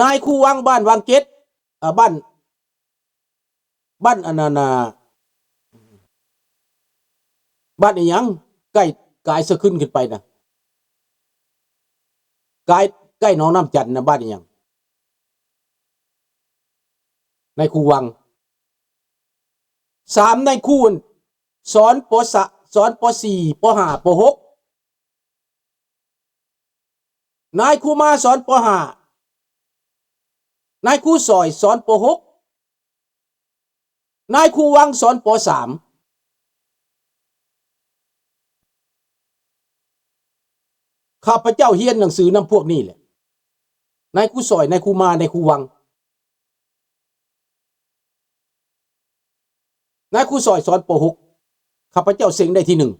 ນາຍຄູວັງ ບ້ານວັງເຈັດ ເອີ ບ້ານ ບ້ານອັນນັ້ນນະ ບ້ານອີ່ຫຍັງ ໃກ້ ກາຍສະຂຶ້ນຂຶ້ນໄປນະ ກາຍ ໃກ້ໜອງນ້ຳຈັນນະ ບ້ານອີ່ຫຍັງ ນາຍຄູວັງ. ສາມ ນາຍຄູສອນ ປ ສາ ສອນ ປ ສີ່ ປ ຫ້າ ປ ຫົກ ນາຍຄູມາສອນ ປ ຫ້າ ນາຍຄູສອຍສອນ ປ ຫົກ ນາຍຄູວັງສອນ ປ ສາມ ຂ້າພະເຈົ້າຮຽນໜັງສືນຳພວກນີ້ແຫຼະ ນາຍຄູສອຍ ນາຍຄູມາ ນາຍຄູວັງ. ນາຍຄູສອຍສອນ ປ ຫົກ ຂ້າພະເຈົ້າເສັງໄດ້ທີໜຶ່ງ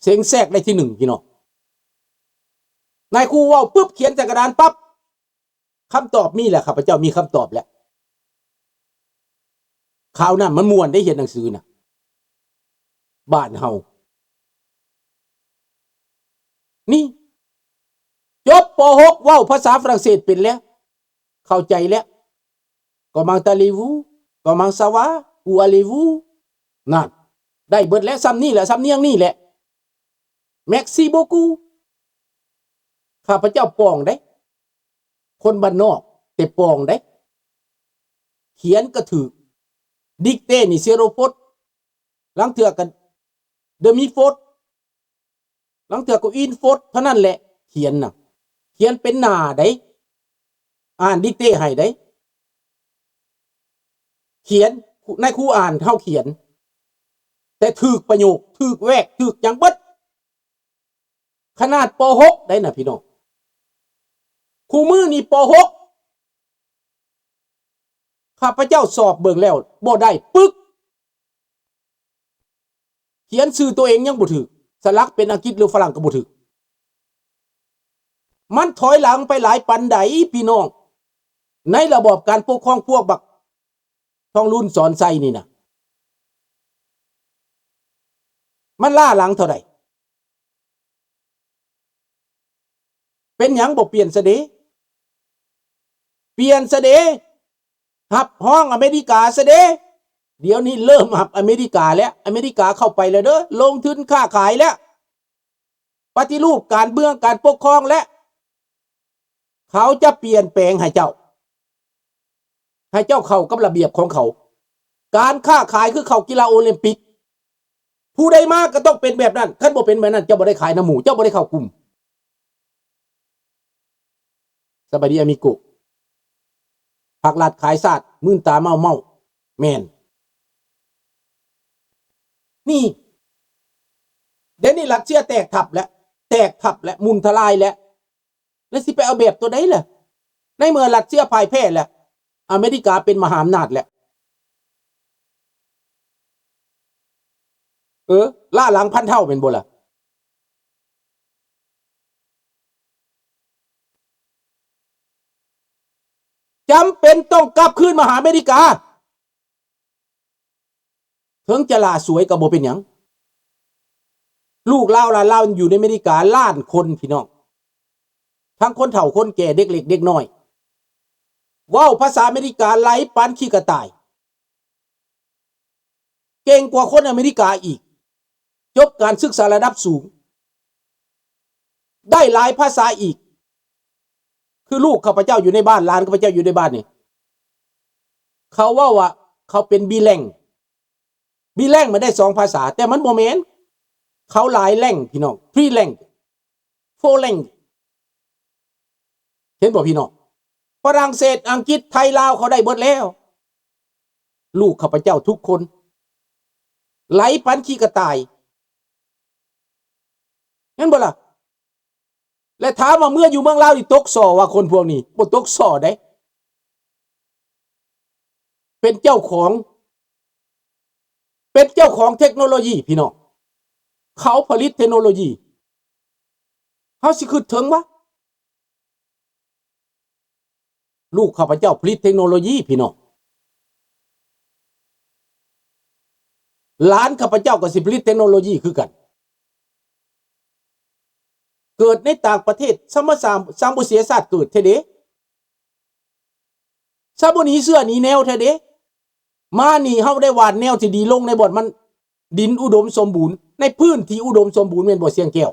ເສັງແຊກໄດ້ທີໜຶ່ງ ພີ່ນ້ອງ. ນາຍຄູເວົ້າປຶບ ຂຽນໃສ່ກະດານປັບ ຄຳຕອບມີແລ້ວ ຂ້າພະເຈົ້າມີຄຳຕອບແລ້ວ. ຄາວນັ້ນມັນມ່ວນເດ້ ຮຽນໜັງສືນະ ບ້ານເຮົາ ນີ້ ຈົບ ປ ຫົກ ເວົ້າພາສາຝຣັ່ງເສດເປັນແລ້ວ ເຂົ້າໃຈແລ້ວ Comment allez-vous? Comment ça va? Où allez-vous? ນັ້ນ ໄດ້ເບິດແລ້ວ ຊ່ຳນີ້ແຫຼະ ສຳນຽງນີ້ແຫຼະ Merci beaucoup. ຂ້າພະເຈົ້າປ່ອງເດ້ ຄົນບ້ານນອກ ແຕ່ປ່ອງເດ້ ຂຽນກໍຖືກ dictée ນີ້ zéro faute ລາງເທື່ອກໍ demi faute ລາງເທື່ອກໍ une faute ເທົ່ານັ້ນແຫຼະ ຂຽນນະ ຂຽນເປັນໜ້າໃດ ອ່ານ dictée ໃຫ້ໃດ ຂຽນ ນາຍຄູອ່ານ ເຮົາຂຽນ ແຕ່ຖືກປະໂຫຍກ ຖືກແວກ ຖືກຫຍັງເບິດ ຂະໜາດ ປ ຫົກ ໄດ໋ນະ ພີ່ນ້ອງ. ຄູ່ມື້ນີ້ ປ ຫົກ ຂ້າພະເຈົ້າສອບເບິ່ງແລ້ວບໍ່ໄດ້ ປຶກ ຂຽນຊື່ໂຕເອງຍັງບໍ່ຖືກ ສະຫຼັກເປັນອັງກິດ ຫຼື ຝຣັ່ງກໍບໍ່ຖືກ. ມັນຖອຍຫຼັງໄປຫຼາຍປານໃດ ພີ່ນ້ອງ ໃນລະບອບການປົກຄອງພວກບັກທອງລຸນ ສອນໄຊນີ້ນະ ມັນລ້າຫຼັງເທົ່າໃດ? ເປັນຫຍັງບໍ່ປ່ຽນຊະເດ? ປ່ຽນຊະເດ? ຮັບຮອງອາເມລິກາຊະເດ? ດຽວນີ້ເລີ່ມຮັບອາເມລິກາແລ້ວ ອາເມລິກາເຂົ້າໄປແລ້ວເດີ ລົງທຶນຄ້າຂາຍແລ້ວ ປະຕິຮູບການເມືອງການປົກຄອງແລ້ວ ເຂົາຈະປ່ຽນແປງໃຫ້ເຈົ້າ ໃຫ້ເຈົ້າເຂົ້າກັບລະບຽບຂອງເຂົາ. ການຄ້າຂາຍຄືເຂົ້າກິລາໂອລິມປິກ ຜູ້ໃດມາກໍຕ້ອງເປັນແບບນັ້ນ ຄັນບໍ່ເປັນແບບນັ້ນ ເຈົ້າບໍ່ໄດ້ຂາຍນຳໝູ່ ເຈົ້າບໍ່ໄດ້ເຂົ້າກຸ່ມ. ສະບາຍດີອາມິໂກ ພັກລັດຂາຍຊາດ ມື່ນຕາເມົາເມົາ ແມ່ນ ນີ້ ດຽວນີ້ຣັດເຊຍແຕກທັບແລ້ວ ແຕກທັບແລ້ວ ໝຸ່ນທະລາຍແລ້ວ ແລ້ວຊິໄປເອົາແບບຕົວໃດລະ? ໃນເມື່ອຣັດເຊຍພ່າຍແພ້ແລ້ວ ອາເມລິກາເປັນມະຫາອຳນາດແລ້ວ ເອີ ລ້າຫຼັງພັນເທົ່າແມ່ນບໍ່ລະ? ຈຳເປັນຕ້ອງກັບຄືນມາຫາອາເມລິກາ ເຖິງຈະຫຼ້າສວຍກໍບໍ່ເປັນຫຍັງ. ລູກລາວ ຫຼານລາວຢູ່ໃນອາເມລິກາລ້ານຄົນ ພີ່ນ້ອງ ທັງຄົນເຖົ້າຄົນແກ່ ເດັກເລັກເດັກນ້ອຍ ເວົ້າພາສາອາເມລິກາໄຫຼປານຂີ້ກະຕ່າຍ ເກັ່ງກວ່າຄົນອາເມລິກາອີກ ຈົບການສຶກສາລະດັບສູງ ໄດ້ຫຼາຍພາສາອີກ ຄືລູກຂ້າພະເຈົ້າຢູ່ໃນບ້ານ ຫຼານຂ້າພະເຈົ້າຢູ່ໃນບ້ານນີ້ ເຂົາເວົ້າວ່າເຂົາເປັນ bilingual bilingual ມັນໄດ້ສອງພາສາ ແຕ່ມັນບໍ່ແມ່ນ ເຂົາຫຼາຍ language ພີ່ນ້ອງ three language four language ເຫັນບໍ່ພີ່ນ້ອງ? ຝຣັ່ງເສດ ອັງກິດ ໄທ ລາວ ເຂົາໄດ້ເບິດແລ້ວ ລູກຂ້າພະເຈົ້າທຸກຄົນ ໄຫຼປານຂີ້ກະຕ່າຍ ແມ່ນບໍ່ລະ? ແລະ ຖາມວ່າເມື່ອຢູ່ເມືອງລາວນີ້ຕົກສໍ່ວະ ຄົນພວກນີ້ ບໍ່ຕົກສໍ່ວໃດ ເປັນເຈົ້າຂອງ ເປັນເຈົ້າຂອງເທັກໂນໂລຢີ ພີ່ນ້ອງ ເຂົາຜະລິດເທັກໂນໂລຢີ ເຮົາຊິຄຶດເຖິງວະ? ລູກຂ້າພະເຈົ້າຜະລິດເທັກໂນໂລຢີ ພີ່ນ້ອງ ຫຼານຂ້າພະເຈົ້າກໍຊິຜະລິດເທັກໂນໂລຢີຄືກັນ ເ ເກີດໃນຕ່າງປະເທດ ຊະມາສ້າງ ສ້າງບໍ່ເສຍຊາດເກີດແທ້ເດ ຊະບໍ່ໜີເຊື້ອໜີແນວແທ້ເດ. ມານີ້ເຮົາໄດ້ຫວ່ານແນວທີ່ດີລົງໃນບ່ອນມັນ ດິນອຸດົມສົມບູນ ໃນພື້ນທີ່ອຸດົມສົມບູນແມ່ນບໍ່ ຊຽງແກ້ວ?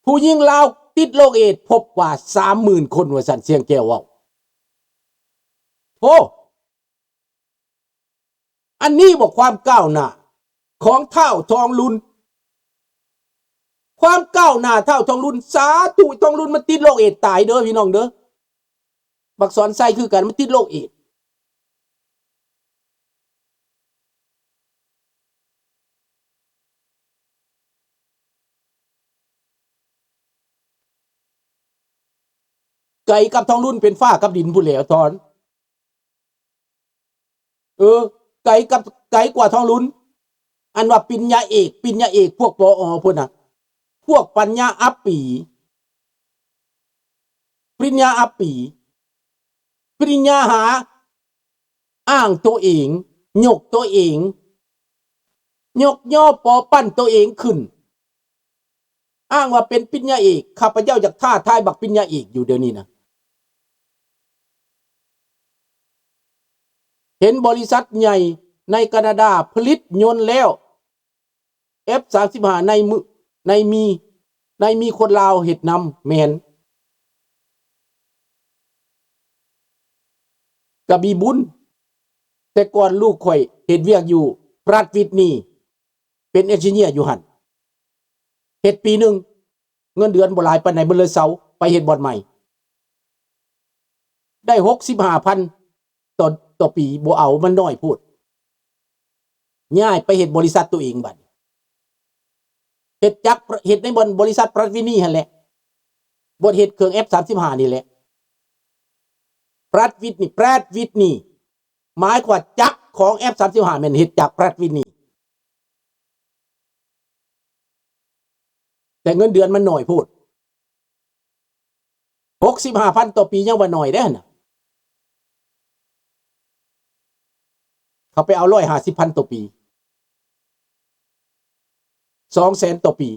ຜູ້ຍິງລາວຕິດໂລກເອດພົບກວ່າສາມໝື່ນຄົນ ວ່າຊັ້ນ ຊຽງແກ້ວເວົ້າ. ໂອ້! ອັນນີ້ບໍ່ຄວາມກ້າວໜ້າຂອງທ້າວທອງລຸນ ຄວາມກ້າວໜ້າທ້າວທອງລຸນ. ສາທຸ ທອງລຸນມັນຕິດໂລກເອດຕາຍເດີພີ່ນ້ອງເດີ. ບັກສອນໄຊຄືກັນ ມັນຕິດໂລກເອດ. ໄກກັບທອງລຸນເປັນຟ້າກັບດິນພຸ້ນແຫຼ້ວ ທອນ. ເອີ ໄກກັບ ໄກກວ່າທອງລຸນ. ອັນວ່າປິນຍາເອກ ປິນຍາເອກ ພວກ ປອ ພຸ້ນນະ ພວກປັນຍາອັບປີ ປະລິນຍາອັບປີ ປະລິນຍາຫາ ອ້າງໂຕເອງ ຍົກໂຕເອງ ຍົກຍໍປໍປັ້ນໂຕເອງຂຶ້ນ ອ້າງວ່າເປັນປິນຍາເອກ. ຂ້າພະເຈົ້າຢາກທ້າທາຍບັກປິນຍາເອກຢູ່ດຽວນີ້ນະ. ເຫັນບໍລິສັດໃຫຍ່ໃນການາດາຜະລິດຍົນແລ້ວ ເອັຟສາມສິບຫ້າ ໃນມື ໃນມີ ໃນມີຄົນລາວເຮັດນຳ. ແມ່ນ ກະມີບຸນ ແຕ່ກ່ອນລູກຂ້ອຍເຮັດວຽກຢູ່ Pratt Whitney ເປັນເອັນຈິເນຍຢູ່ຫັ້ນ ເຮັດປີໜຶ່ງ ເງິນເດືອນບໍ່ຫຼາຍປານໃດ ມັນເລີຍເຊົາ ໄປເຮັດບ່ອນໃໝ່ ໄດ້ຫົກສິບຫ້າພັນຕໍ່ ຕໍ່ປີ ບໍ່ເອົາ ມັນໜ້ອຍໂພດ. ຍ້າຍໄປເຮັດບໍລິສັດໂຕເອງບັດນີ້ ເຮັດຈັກ ເຮັດໃນບ່ອນບໍລິສັດ Pratt Whitney ຫັ້ນແຫຼະ ບ່ອນເຮັດເຄື່ອງ ເອັຟສາມສິບຫ້າ ນີ້ແຫຼະ. Pratt Whitney Pratt Whitney ໝາຍຄວາມວ່າຈັກຂອງ ເອັຟສາມສິບຫ້າ ແມ່ນເຮັດຈາກ Pratt Whitney ແຕ່ເງິນເດືອນມັນໜ້ອຍໂພດ. ຫົກສິບຫ້າພັນຕໍ່ປີຍັງວ່າໜ້ອຍເດ້ຫັ້ນນະ ເຂົາໄປເອົາຮ້ອຍຫ້າສິບພັນຕໍ່ປີ ສອງແສນຕໍ່ປີ.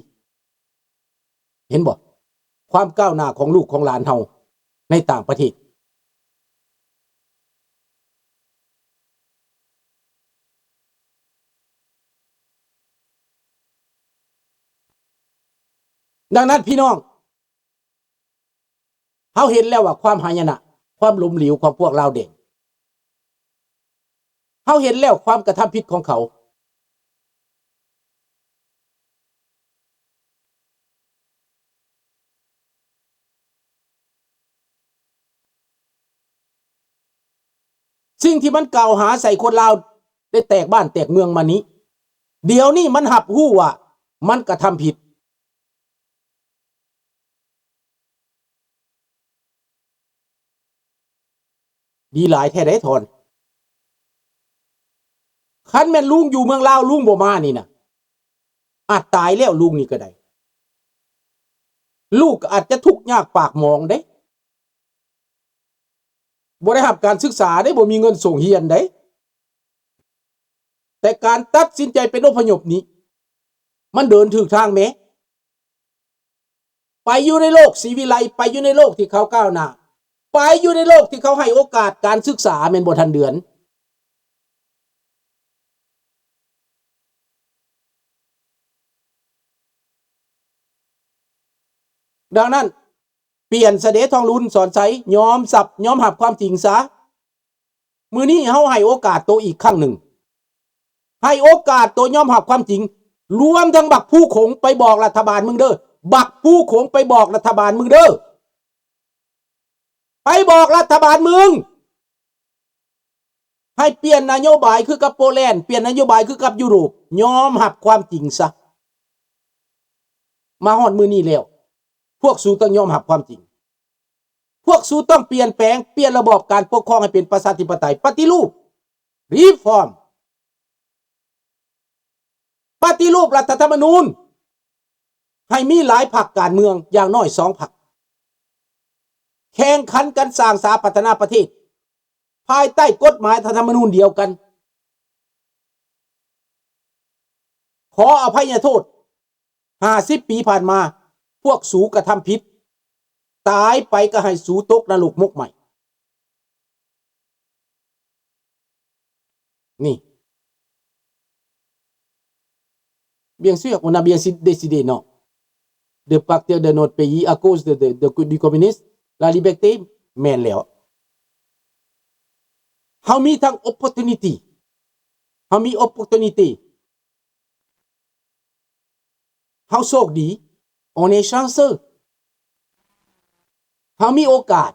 ເຫັນບໍ່ ຄວາມກ້າວໜ້າຂອງລູກຂອງຫຼານເຮົາໃນຕ່າງປະເທດ? ດັ່ງນັ້ນພີ່ນ້ອງ ເຮົາເຫັນແລ້ວວ່າຄວາມຫາຍະນະ ຄວາມລົ້ມເຫຼວຂອງພວກລາວແດງ. ເຮົາເຫັນແລ້ວຄວາມກະທຳຜິດຂອງເຂົາ. ສິ່ງທີ່ມັນກ່າວຫາໃສ່ຄົນລາວໄດ້ແຕກບ້ານແຕກເມືອງມານີ້ ດຽວນີ້ມັນຮັບຮູ້ວ່າມັນກະທຳຜິດ. ດີຫຼາຍແທ້ໃດ໋ ທ່ອນ. ຄັນແມ່ນລຸງຢູ່ເມືອງລາວ ລຸງບໍ່ມານີ້ນະ ອາດຕາຍແລ້ວ ລຸງນີ້ກໍໄດ້. ລູກກໍອາດຈະທຸກຍາກປາກໝອງເດ້. ບໍ່ໄດ້ຮັບການສຶກສາເດ້ ບໍ່ມີເງິນສົ່ງຮຽນເດ້. ແຕ່ການຕັດສິນໃຈເປັນອົບພະຍົບນີ້ ມັນເດີນຖືກທາງແມ. ໄປຢູ່ໃນໂລກສີວິໄລ, ໄປຢູ່ໃນໂລກທີ່ເຂົາກ້າວໜ້າ, ໄປຢູ່ໃນໂລກທີ່ເຂົາໃຫ້ໂອກາດການສຶກສາ, ແມ່ນບໍ່ທ່ານເດືອນ? ດັ່ງນັ້ນ, ປ່ຽນຊະເດ ທອງລຸນ ສອນໄຊ, ຍອມຮັບ, ຍອມຮັບຄວາມຈິງຊະ. ມື້ນີ້ເຮົາໃຫ້ໂອກາດໂຕອີກຄັ້ງໜຶ່ງ, ໃຫ້ໂອກາດໂຕຍອມຮັບຄວາມຈິງ, ລວມທັງບັກພູຂົງໄປບອກລັດຖະບານມຶງເດີ, ບັກພູຂົງໄປບອກລັດຖະບານມຶງເດີ, ໄປບອກລັດຖະບານມຶງ ໃຫ້ປ່ຽນນະໂຍບາຍຄືກັບໂປແລນ, ປ່ຽນນະໂຍບາຍຄືກັບຢູໂຣບ, ຍອມຮັບຄວາມຈິງຊະ. ມາຮອດມື້ນີ້ແລ້ວ, ພວກສູຕ້ອງຍອມຮັບຄວາມຈິງ. ພວກສູຕ້ອງປ່ຽນແປງ, ປ່ຽນລະບອບການປົກຄອງໃຫ້ເປັນປະຊາທິປະໄຕ, ປະຕິຮູບ, reform, ປະຕິຮູບລັດຖະທຳມະນູນ ໃຫ້ມີຫຼາຍພັກການເມືອງ, ຢ່າງໜ້ອຍສອງພັກ. ແຂ່ງຂັນກັນສ້າງສາພັດທະນາປະເທດ ພາຍໃຕ້ກົດໝາຍລັດຖະທຳມະນູນດຽວກັນ. ຂໍອະໄພຍະໂທດ ຫ້າສິບປີຜ່ານມາ ພວກສູກະທຳຜິດ, ຕາຍໄປກໍໃຫ້ສູຕົກນະລົກໝົກໄໝ້. ນີ້ Bien sûr, on a bien si-, décidé, non. De partir de notre pays à cause de, de, de, du communisme, la liberté, ແມ່ນແລ້ວ. ເຮົາມີທັງ opportunity, ເຮົາມີ opportunity. ເຮົາໂຊກດີ, on est chanceux. ເຮົາມີໂອກາດ,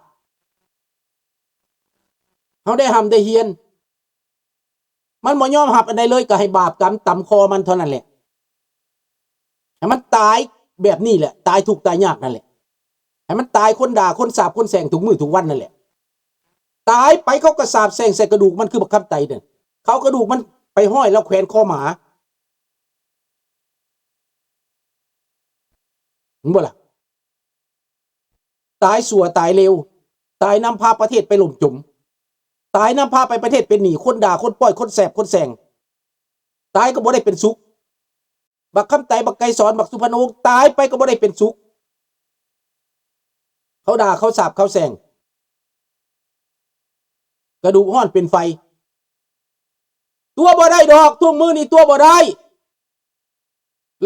ເຮົາໄດ້ຮ່ຳໄດ້ຮຽນ. ມັນບໍ່ຍອມຮັບອັນໃດເລີຍ ກໍໃຫ້ບາບກຳຕຳຄໍມັນເທົ່ານັ້ນແຫຼະ. ໃຫ້ມັນຕາຍແບບນີ້ແຫຼະ, ຕາຍທຸກຕາຍຍາກນັ້ນແຫຼະ. ໃຫ້ມັນຕາຍຄົນດ່າ, ຄົນສາບ, ຄົນແຊ່ງທຸກມື້ທຸກວັນນັ້ນແຫຼະ. ຕາຍໄປເຂົາກໍສາບແຊ່ງໃສ່ກະດູກມັນ ຄືບັກຄຳໄຕນັ້ນ. ເຂົາເອົາກະດູກມັນໄປຫ້ອຍແລ້ວແຂວນຄໍໝາ. ເຫັນບໍ່ລະ? ຕາຍຊົ່ວຕາຍເລວ, ຕາຍນຳພາປະເທດໄປລົ້ມຈົມ, ຕາຍນຳພາໄປປະເທດເປັນໜີ້, ຄົນດ່າ, ຄົນປ້ອຍ, ຄົນແສບ, ຄົນແຊ່ງ, ຕາຍກໍບໍ່ໄດ້ເປັນສຸກ. ບັກຄຳໄຕ, ບັກໄກສອນ, ບັກສຸພັນວົງ, ຕາຍໄປກໍບໍ່ໄດ້ເປັນສຸກ. ເຂົາດ່າ, ເຂົາສາບ, ເຂົາແຊ່ງ, ກະດູກຮ້ອນເປັນໄຟ. ຕົວະບໍ່ໄດ້ດອກ, ທຸກມື້ນີ້ຕົວະບໍ່ໄດ້.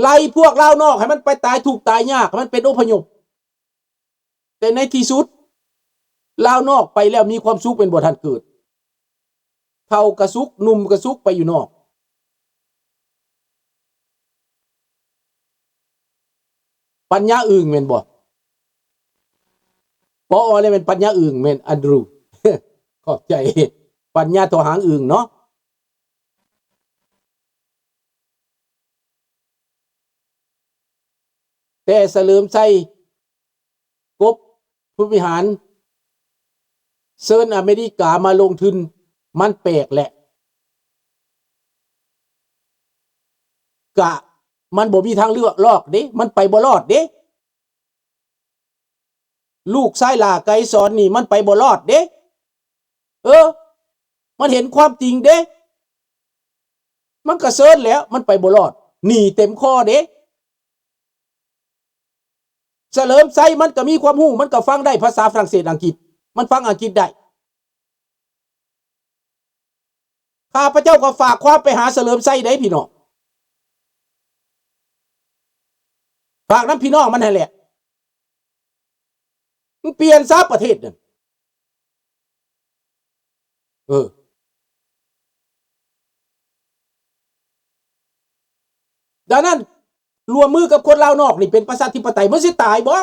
ໄລ່ພວກລາວນອກໃຫ້ມັນໄປຕາຍທຸກຕາຍຍາກ, ໃຫ້ມັນເປັນອົບພະຍົບ. ແຕ່ໃນທີ່ສຸດ ລາວນອກໄປແລ້ວມີຄວາມສຸກແມ່ນບໍ່? ທ່ານເກີດ ເຖົ້າກະສຸກ, ໜຸ່ມກະສຸກໄປຢູ່ນອກ. ປັນຍາອຶ່ງແມ່ນບໍ່? ປໍອອແລ້ວແມ່ນປັນຍາອຶ່ງແມ່ນ Andrew. ຂອບໃຈ. ປັນຍາທໍ່ຫາງອຶ່ງເນາະ. ແຕ່ສະເຫຼີມໄຊ ກົບພູມວິຫານ ເຊີນອາເມລິກາມາລົງທຶນ ມັນແປກແຫຼະ. ກະມັນບໍ່ມີທາງເລືອກລອກເດ້, ມັນໄປບໍ່ລອດເດ້. ລູກຊາຍຫຼ້າໄກສອນນີ້ມັນໄປບໍ່ລອດເດ້. ເອີ ມັນເຫັນຄວາມຈິງເດ້. ມັນກະເຊີນແຫຼະ, ມັນໄປບໍ່ລອດ. ໜີ້ເຕັມຄໍເດ້. ສະເຫຼີມໄຊມັນກະມີຄວາມຮູ້, ມັນກະຟັງໄດ້ພາສາຝຣັ່ງເສດ, ອັງກິດ, ມັນຟັງອັງກິດໄດ້. ຂ້າພະເຈົ້າກໍຝາກຄວາມໄປຫາສະເຫຼີມໄຊເດ້ພີ່ນ້ອງ, ຝາກນຳພີ່ນ້ອງມັນຫັ້ນແຫຼະ. ມັນປ່ຽນຊະປະເທດນັ້ນ. ເອີ ດັ່ງນັ້ນ ຮ່ວມມືກັບຄົນລາວນອກນີ້ເປັນປະຊາທິປະໄຕ, ມັນຊິຕາຍບໍ່?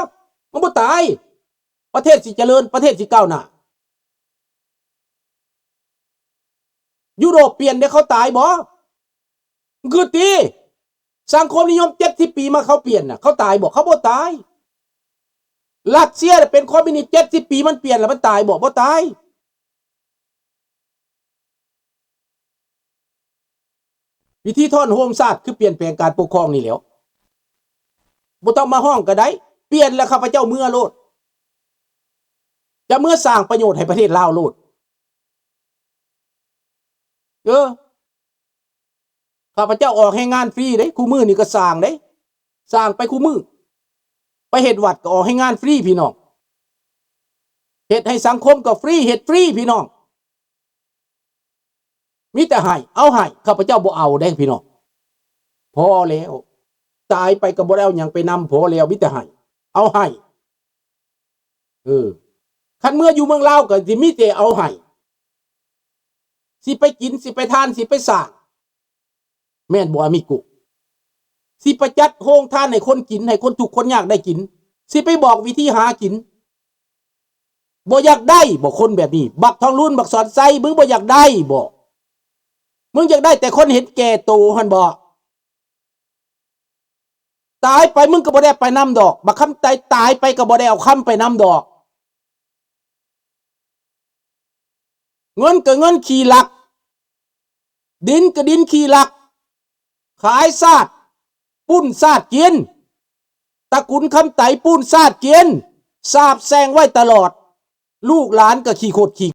ມັນບໍ່ຕາຍ. ປະເທດຊິຈະເລີນ, ປະເທດຊິກ້າວໜ້າ. ຢູໂຣບປ່ຽນເດ້, ເຂົາຕາຍບໍ່? ມັນຄືຕິ. ສັງຄົມນິຍົມເຈັດສິບປີມາເຂົາປ່ຽນນະ, ເຂົາຕາຍບໍ່? ເຂົາບໍ່ຕາຍ. ຣັດເຊຍເປັນຄອມມິວນິດເຈັດສິບປີ, ມັນປ່ຽນແລ້ວມັນຕາຍບໍ່? ບໍ່ຕາຍ. ວິທີທ້ອນໂຮມຊາດຄືປ່ຽນແປງການປົກຄອງນີ້ແຫຼ້ວ. ບໍ່ຕ້ອງມາຮ້ອງກໍໄດ້, ປ່ຽນແລ້ວຂ້າພະເຈົ້າເມືອໂລດ. ຈະເມືອສ້າງປະໂຫຍດໃຫ້ປະເທດລາວໂລດ. ເອີ ຂ້າພະເຈົ້າອອກແຮງງານຟຣີເດ້, ຄູ່ມື້ນີ້ກໍສ້າງເດ້, ສ້າງໄປຄູ່ມື້. ໄປເຮັດວັດກໍອອກແຮງງານຟຣີພີ່ນ້ອງ, ເຮັດໃຫ້ສັງຄົມກໍຟຣີ, ເຮັດຟຣີພີ່ນ້ອງ. ມີແຕ່ໃຫ້, ເອົາໃຫ້, ຂ້າພະເຈົ້າບໍ່ເອົາເດ້ພີ່ນ້ອງ. ພໍແລ້ວ, ຕາຍໄປກໍບໍ່ໄດ້ເອົາຫຍັງໄປນຳ, ພໍແລ້ວ, ມີແຕ່ໃຫ້, ເອົາໃຫ້. ເອີ ຄັນເມືອຢູ່ເມືອງລາວກໍຊິມີແຕ່ເອົາໃຫ້, ຊິໄປກິນ, ຊິໄປທານ, ຊິໄປສ້າງ, ແມ່ນບໍ່ອາມິໂກ? ຊິໄປຈັດໂຮງທານໃຫ້ຄົນກິນ, ໃຫ້ຄົນທຸກຄົນຍາກໄດ້ກິນ, ຊິໄປບອກວິທີຫາກິນ. ບໍ່ຢາກໄດ້ບໍ່ຄົນແບບນີ້? ບັກທອງລຸນ, ບັກສອນໄຊ, ມຶງບໍ່ຢາກໄດ້ບໍ່? ມຶງຢາກໄດ້ແຕ່ຄົນເຫັນແກ່ໂຕຫັ້ນບໍ່? ຕາຍໄປມຶງກໍບໍ່ໄດ້ໄປນຳດອກ, ບັກຄຳໄຕຕາຍໄປກໍບໍ່ໄດ້ເອົາຄຳໄປນຳດອກ. ເງິນກໍເງິນຂີ້ລັກ, ດິນກໍດິນຂີ້ລັກ, ຂາຍຊາດ, ປຸ້ນຊາດກິນ. ຕະກຸນຄຳໄຕປຸ້ນຊາດກິນ, ສາບແຊ່ງໄວ້ຕະຫຼອດ. ລູກຫຼານກໍຂີ້ຄົດຂີ້